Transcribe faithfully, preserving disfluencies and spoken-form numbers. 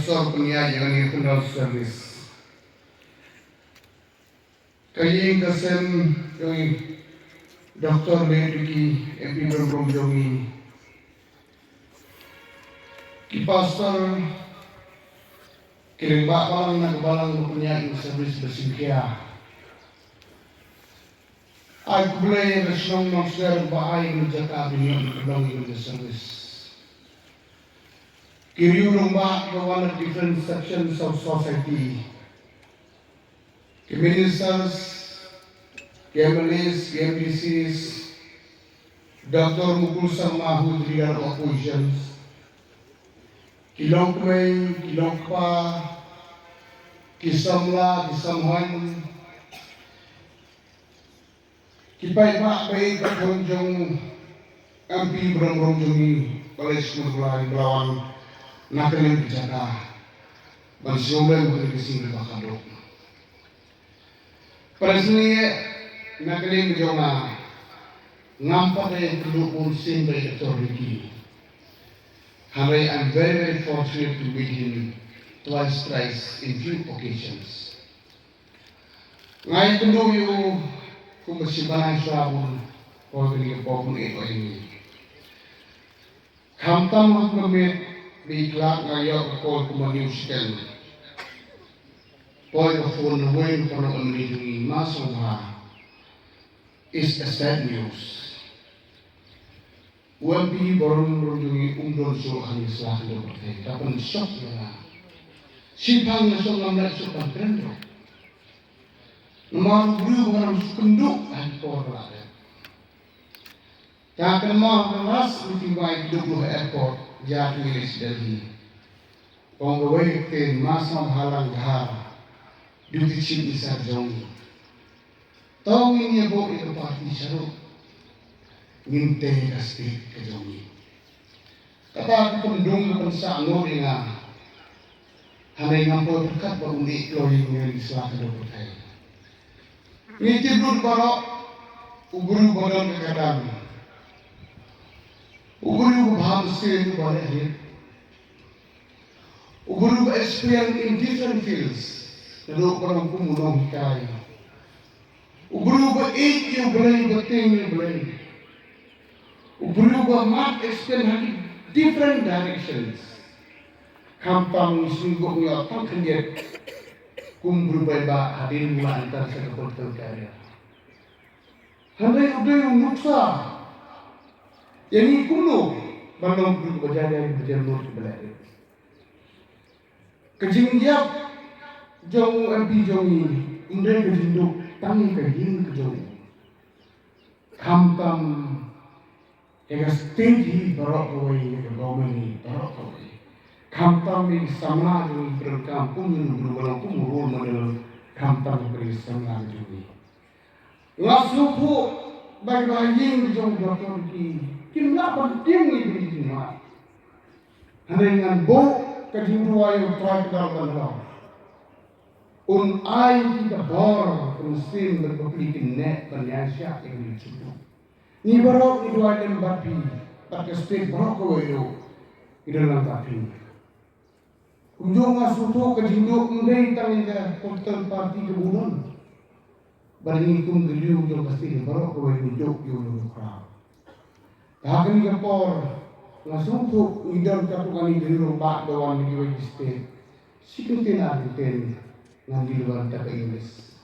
Sor pynïaid ïa kane ka funeral service. Ka ïing ka sem jong i Doctor Late Ricky M P Brum Brum jong i. Ki pastor, ki rangbah balang na ka balang ba pynïaid ïa ka service ba sngewkhia. Ai khublei ïa ka shnong Nongsder ba ai ïa ka jaka ban ïoh ban pynlong ïa ka service. Ki riew rangbah ba wan na different sections of society. Ki ministers, ki M L As, ki M D Cs, Doctor Mukul Sangma, who is leader of opposition, ki longkmie, ki longkpa, ki samla, ki samhaiñ, ki paidbah ba ïeit ba khun jong M P Brum Brum jong ngi, ba la ïashim bynta, ba la wan na ka liang ka jaka ban sngewlem ha kane ka sngi kaba khatduh. Para sngewbha, na ka liang ka jong nga, ngam pat ïakynduh bun sien bad i Doctor Ricky. Hynrei I'm very, very fortunate to meet him twice, thrice in few occasions. Nga ïakynduh ïa u kumba shi bnai shuwa bun, poi kane ka por bun eh oi ni. Khamtam ha ka miet ba i khlad nga ïoh ka call kumba hynñiew shiteng. Poi ka phone na uwei u paralok M L A jong ngi, Mass Sangma. It's a sad news. U M P Brum Brum jong ngi um don shuh ha kane ka sla khyndew pyrthei. Ka pynshock ïa nga. Shipang nga shong ngam leh shuh ban kren ruh. Namar u briew ba ngam sngewthuh ha ki por ba la dep. Te ha kane ka last meeting ba ngi dep ha airport, jia ka ngi leit sha Delhi. Ong kawei ka ktien, Mass Sangma Bhalang Dhar, Deputy Chief Minister jong ngi. To ngin ïa buh ïa ka party sharum. Ngin tei ïa ka state ka jong ngi. Kata ka pyndung ka pynsah noh ïa nga. Hynrei ngam poi pyrkhat ba un ïeh kloi ïa ngi ha kane ka sla khyndew pyrthei. Ngi tip lut baroh u briew ba don ka kyrdan. U briew ba bha mynsiem, uba leh rit. U briew ba experience in different fields. Naduh ba long kum u nonghikai. U briew ba ïeit ïa U Blei, ba tieng ïa U Blei. U briew ba mad experience ha ki different directions. Khamtam ngi sngew ngi ïoh tang khyndiat kum u briew ba ïeit ba hadien u la enter sha ka political career. Hynrei u dei u nuksa ïa ngi kumno ban long u briew ba jai jai, ba jai lut, ba leh rit. Ka jingïap jong u M P jong ngi ym dei ka jingduk tang ïa ka ïing ka jong u. Khamtam ïa ka state hi baroh kawei, ïa ka government hi baroh kawei. Khamtam ïa ki samla jong ngi ki donkam kum u briew ba long kum u role model khamtam ïa ki samla jong ngi. Nga sngewthuh ba ki ba ïing jong u Doctor Ricky kim lah ban tieng ïa ki jingmut. Hynrei ngan buh ka jingduwai ïa U Trai Kynrad Nongkynrad. Un ai ïa ki ka bor, ka mynsiem bad ka bapli kynnoh ban ïaishah ïa ki jingmut. Ngi baroh ngi duwai lem bad phi, bad ka state baroh kawei ruh ngi don lang bad phi. Kumjuh nga sngewthuh ka jingduk ym dei tang ïa ka political party kaba u don. Bad ngi kum ki riew jong ka state baroh kawei ngi juh ïa u khraw. Te ha kane ka por nga sngewthuh ngi don katto katne ki riew rangbah ba wan na kiwei ki state. Shi kyntien ar kyntien ngan ïa wan da ka English.